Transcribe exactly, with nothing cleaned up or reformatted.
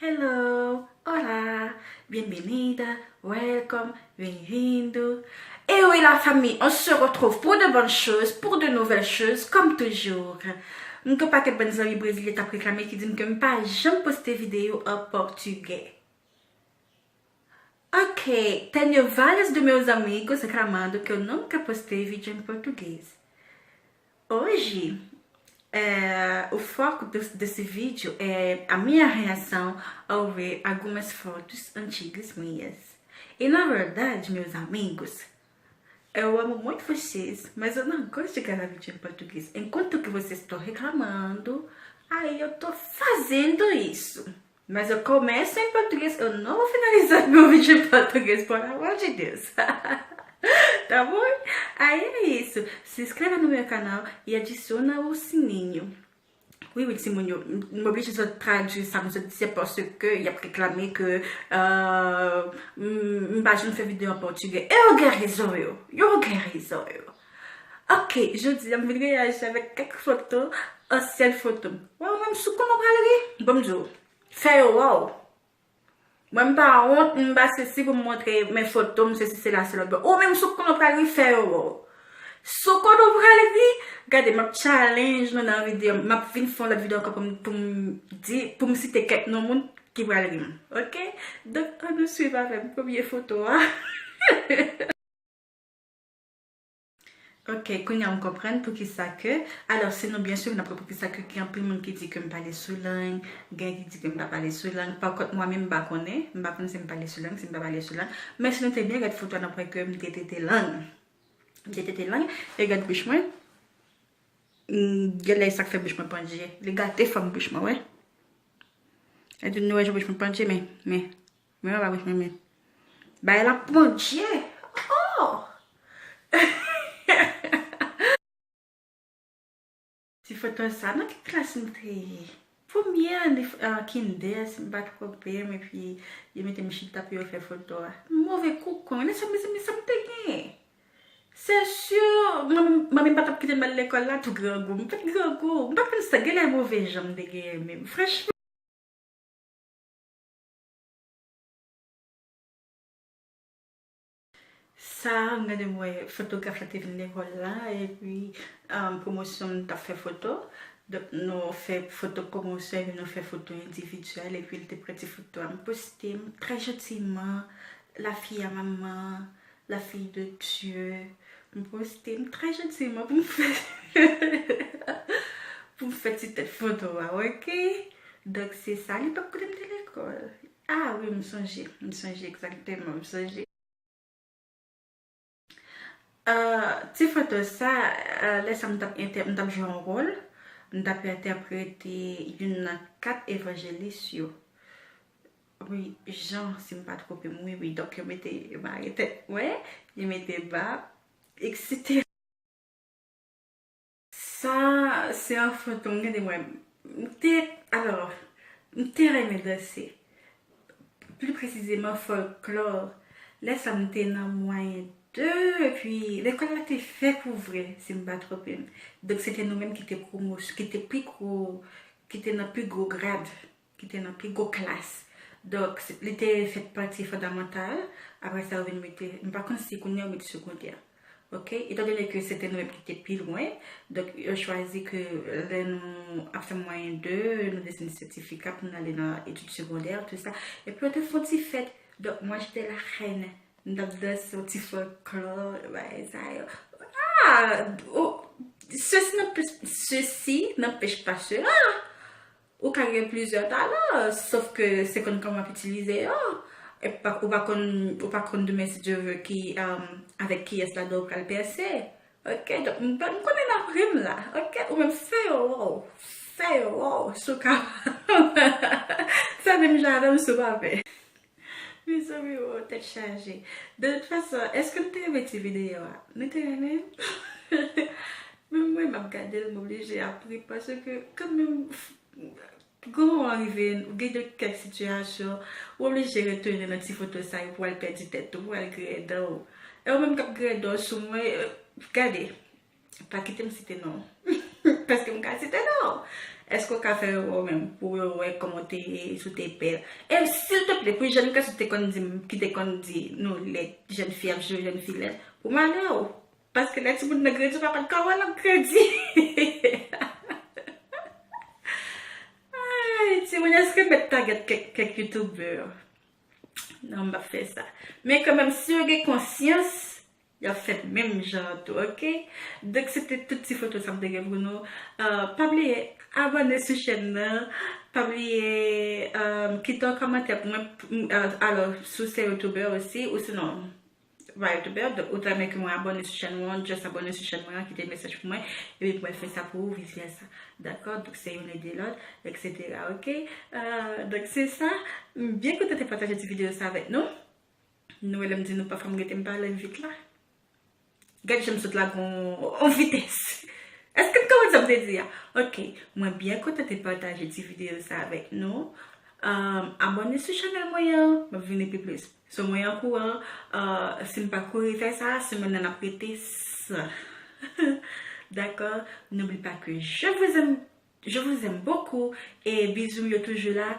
Hello, hola, bienvenida, welcome, bem-vindo. Et oui, la famille, on se retrouve pour de bonnes choses, pour de nouvelles choses, comme toujours. M gen pakèt bann zanmi brezilyen t ap reklame ki di m ke m pa janm poste videyo an pòtugè. Ok, tenho vários dos meus amigos reclamando que eu nunca postei vídeo em português. Hoje, é, o foco do, desse vídeo é a minha reação ao ver algumas fotos antigas minhas. E na verdade, meus amigos, eu amo muito vocês, mas eu não gosto de gravar vídeo em português. Enquanto que vocês estão reclamando, aí eu tô fazendo isso. Mas eu começo em português, eu não vou finalizar meu vídeo em português, por amor de Deus. Tá bom? Aí é isso. Se inscreva no meu canal e adiciona o sininho. Wi, wi, timoun yo, m oblije sot tradui sa m sot di, se paske y ap reklame ke, euh, m, m pa janm fè videyo an pòtugè. E yo gen rezon yo. Yo gen rezon yo. Ok, jodi a m vin reyaji avèk kèk foto, ansyen foto m. Wè, ou menm sou kòman w pral ri? Bon, m di w, fè yo wè w. Mwen, m pa wont, m pa sesi pou m montre men foto m, sesi, sela, sela. Ou menm sou kòman w pral ri, fè yo wè w. Sou kòman w pral ri, gade, m ap challenge nou nan videyo, m ap vin fè yon lòt videyo ankò pou m, pou m di, pou m site kèk non moun ki pral ri m. Ok? Donk, ann nou swiv avè m premye foto a. Ok, kounye a m konprann poukisa ke, alò, si nou byen swiv, n ap wè poukisa ke gen anpil moun ki di ke m pale sou lang, gen ki di ke m pa pale sou lang. Pa kont, mwen menm, m pa konnen, m pa konn si m pale sou lang, si m pa pale sou lang. Men si nou te byen gade foto a, n ap wè ke m te tete lang. M te tete lang, e gad bouch mwen. Mm, gen lè e sa k fè bouch mwen pandje. Li gate fòm bouch mwen, wè. E di nou wè jan bouch mwen pandje, men, men, men anba bouch mwen, men. Bagay la pandje. Oh! Ti foto sa, nan ki klas m te ye? Premye ane, ah, kinder, si m pa twonpe m, epi yo mete m chita pou yo fè foto a. Move koukon, lè sa, mezanmi, sa m te genyen. Se si, manmi, manmi m pa t ap kite m al lekòl la tou grangou. M pa t grangou. M pa konn sa, genlè move jan m te genyen menm. Franchman. Sa, m gade m wè fotograf la te vin lekòl la, epi, um, pwomosyon m t ap fè foto. Donk, nou fè foto pwomosyon, epi nou fè foto endividyèl, epi l te pran ti foto a. M poste m trè jantiman, la fille à maman, la fille de Dieu. M poste m trè jantiman pou m fè, pou m fè ti tèt foto a, ok? Donk, se sa, li p ap kote m te lekòl. Ah wi, m sonje, m sonje egzakteman, m sonje. Ah, ti foto sa, ah, lè sa m t ap entè-, m t ap jwe yon wòl, m t ap entèprete youn nan kat evanjelis yo. Wi, Jan, si m pa twonpe m, wi, wi. Donk, yo mete, yo mare tèt mwen, yo mete bab, etsetera. Sa, se yon foto m gade mwen. M te, alò, m te renmen danse. Pli presizeman, fòlklò. Lè sa, m te nan mwayen de, epi lekòl la te fè pou vre, si m pa twonpe m. Donk, se te nou menm ki te pwomos-, ki te pi gwo, ki te nan pi gwo grad, ki te nan pi gwo klas. Donk, se, li te fèt pati fondamantal. Apre sa, yo vin mete, m pa konn si kounye a yo mete segondè. Ok? Etandone ke se te nou menm ki te pi lwen, donk, yo chwazi ke lè nou ap fè mwayen de, nou desann sètifika pou n ale nan etid segondè, tout sa. Epi, yo te fè yon ti fèt. Donk, moi, j'étais la reine. M t ap danse yon ti fòlklò, bagay sa yo. Ah! Oh, ceci n'empêche, ceci n'empêche pas cela. Ou ka gen plizyè talan, sof ke se konn kòman w ap itilize yo. E pa, ou pa konn, ou pa konn demen, si Dye vle, ki, um, avèk kiyès ladan w pral pèse. Ok, donk, m, m konnen n ap ri m la. Ok, ou menm fè yo wè w. Fè yo wè w, si w kapab. Fè menm jan avè m si w pa pè. Mezanmi, o, tèt chaje. De tout fason, èske nou te renmen ti videyo a? Nou te renmen? Menm mwen, m ap gade l, m oblije ap ri, paske kanmenm, gwo moman rive, ou gen de kèk sitiyasyon, ou oblije retounen nan ti foto sa yo pou w al pèdi tèt ou, pou w al griyen dan w. E ou menm k ap griyen dan w sou mwen, euh, gade. Pa kite m site non. Paske m ka site non. Èske w ka fè erè w menm pou yo wè kòman w te ye, si w te pè? E silteplè, pou jèn gason ki te konn di m, ki te konn di nou lèd, jèn fi ap jwe jèn fi lèd, pou m ale w. Paske lè timoun nan grandi, w pa konn kòman l ap grandi. Ay, timoun, èske mèt tagèt kèk, kèk youtubè? Non, m p ap fè sa. Men kanmenm, si yo gen konsyans, y ap fè menm jan an tou, oke? Donk, se te tout ti foto sa m te gen pou nou. Euh, pa bliye abòne sou chèn nan. Pa bliye, euh, kite yon kòmantè pou mwen. Euh, alò, si w se youtubè osi, ou sinon, pa youtubè, donk, ou ta renmen ke mwen abòne sou chèn mwen, just abòne sou chèn mwen, kite mesaj pou mwen, epi mwen fè sa pou ou, vis vèsa. Dakò? Donk, se youn ede lòt, et cetera, oke? Euh, donk, se sa. M byen kontan te pataje ti videyo sa avèk nou. Nou wè lè m di nou pafwa m rete m pale vit la. Gad jan m sot la gon on vitès. Èske n konprann sa m te di a? Oke, mwen byen kontan te pataje ti videyo sa avèk nou. Um, abòne sou chanèl mwen an, m ap vini pi plis. So mwen an kouran, uh, si m pa kouri fè sa, semèn nan ap rete san. Dakò? N'oublie pas que je vous aime, je vous aime beaucoup et bizou m yo toujou la.